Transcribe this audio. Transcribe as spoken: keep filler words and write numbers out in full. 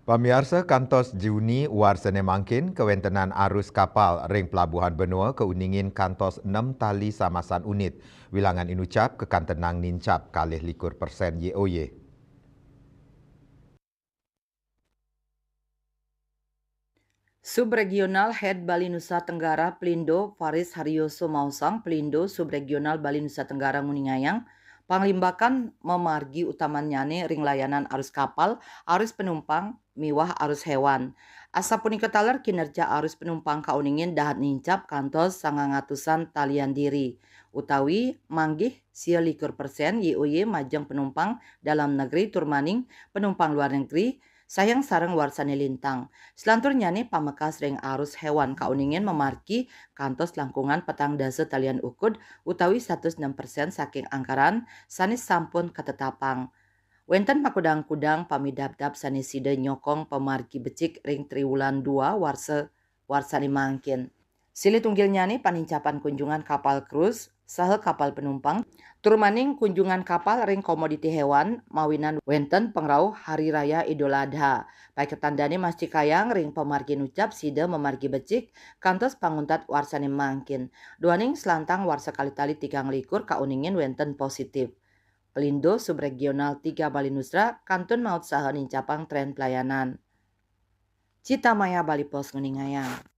Pamiarsa, kantos Juni warsane mangkin, kawentenan arus kapal ring pelabuhan Benoa kauningin kantos nem tali samasan unit. Wilangan inucap kakantenang nincap kalih likur persen Y O Y. Subregional Head Bali Nusa Tenggara Pelindo Faris Haryoso maosang, Pelindo Subregional Bali Nusa Tenggara nguningayang panglimbakan mamargi utamannyane ring layanan arus kapal, arus penumpang, miwah arus hewan. Asapunika taler kinerja arus penumpang kauningin dahat nincap kantos sangang atusan talian diri, utawi manggih sia likur persen Y O Y majeng penumpang dalam negeri tur maning penumpang luar negeri, sayang sareng warsane lintang. Selanturnyane pamekas ring arus hewan kauningin mamargi kantos langkungan petang dasa talian ukud utawi satus nem persen saking angkaran sane sampun katetapang. Wenten makudang-kudang pamidabdab sane sida nyokong pamargi becik ring triwulan dua warsa, warsane mangkin. Silih tunggilnyane panincapan kunjungan kapal cruise saha kapal penumpang, tur maning kunjungan kapal ring komoditi hewan mawinan wenten pangrauh Hari Raya Idul Adha. Paiketan dane mastikayang ring pamargi nucap sida mamargi becik kantos panguntat warsane mangkin. Duaning selantang warsa kalih tali tigang likur kauningin wenten positif. Pelindo Subregional tiga Bali Nusa kantun maut saha nincapang tren pelayanan. Cita Maya Bali Post nguningayang.